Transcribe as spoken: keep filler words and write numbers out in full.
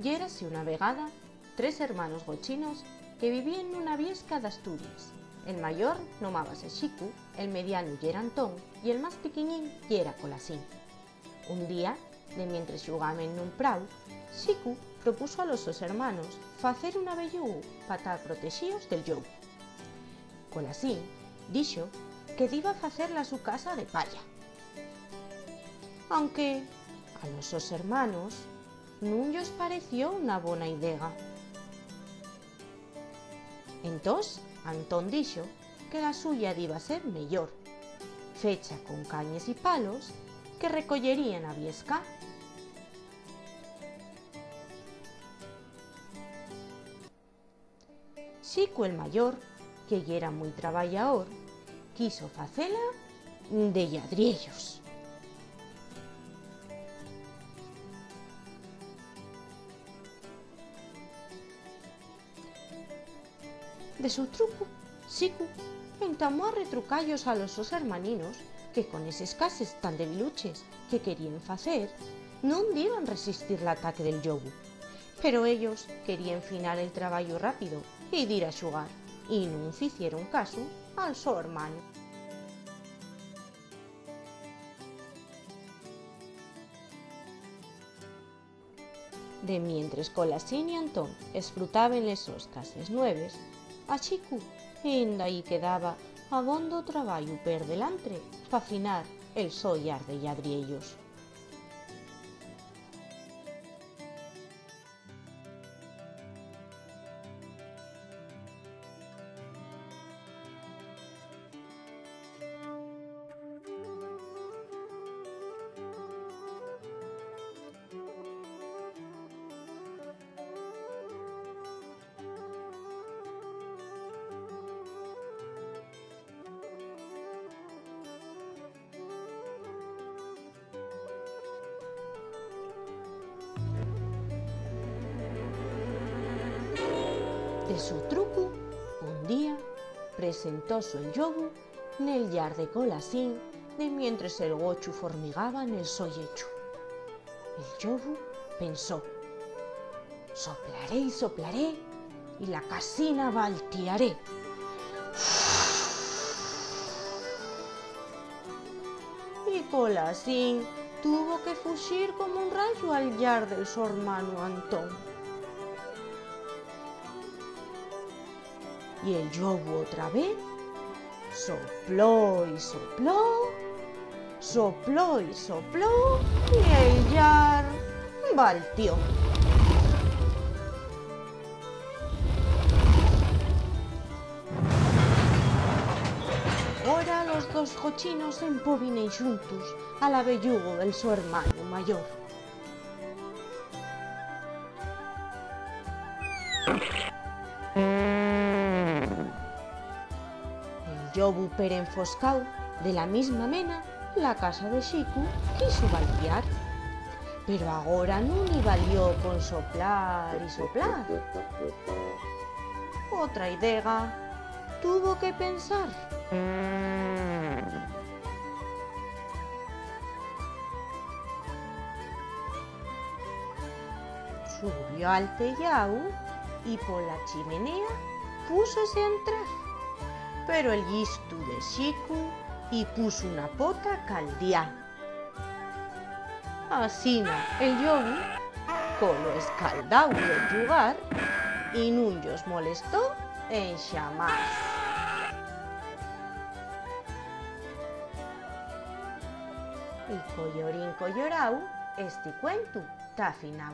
Yérase una vegada tres hermanos gochinos que vivíen nuna viesca d'Asturies. El mayor nomábase Xicu, el medianu yera Antón y el más piquiñín yera Colasín. Un día, de mientres xugaben nun prau, Xicu propuso a los sos hermanos facer un abellugu pa tar protexíos del llobu. Colasín dixo que diba facer la su casa de palla. Anque a los sos hermanos nun-yos pareció una bona idega. Entós, Antón dixo que la suya diba ser meyor, fecha con cañes y palos que recoyería na viesca. Xicu el mayor, que yera mui trabayador, quiso facela de lladriellos. De su trucu, Xicu entamó a retruca-yos a los sos hermaninos, que con eses cases tan debiluches que queríen facer, nun diban resistir l'ataque del llobu. Pero ellos queríen finar el trabayu rápido y dir a xugar, y nun ficieron casu al so hermanu. De mientres Colasín y Antón esfrutaben les sos cases nueves, a Xicu enda-y quedaba abondo trabayu per delantre pa finar el so llar de lladriellos. De su trucu, un día presentóso'l llobu nel llar de Colasín, de mientres el gochu formigaba nel so llechu. El llobu pensó: "Soplaré y soplaré, y la casina baltiaré". Y Colasín tuvo que fuxir como un rayu al llar del so hermanu Antón. Y el llobu otra vez sopló y sopló, sopló y sopló, y el llar baltió. Agora los dos gochinos empobinen xuntos al abellugu del so hermanu mayor. El llobu, perenfoscáu, de la misma mena, la casa de Xicu quiso baltiar. Pero agora nun-y valió con soplar y soplar. Otra idega tuvo que pensar. Subió al teyáu y pola chimenea púsose a entrar. Pero el llistu de Xicu-y puso una pota caldiá. Asina, el llobu, colo escaldáu de xugar, y nun-yos molestó enxamás. Y, coyorín coyoráu, esti cuentu ta fináu.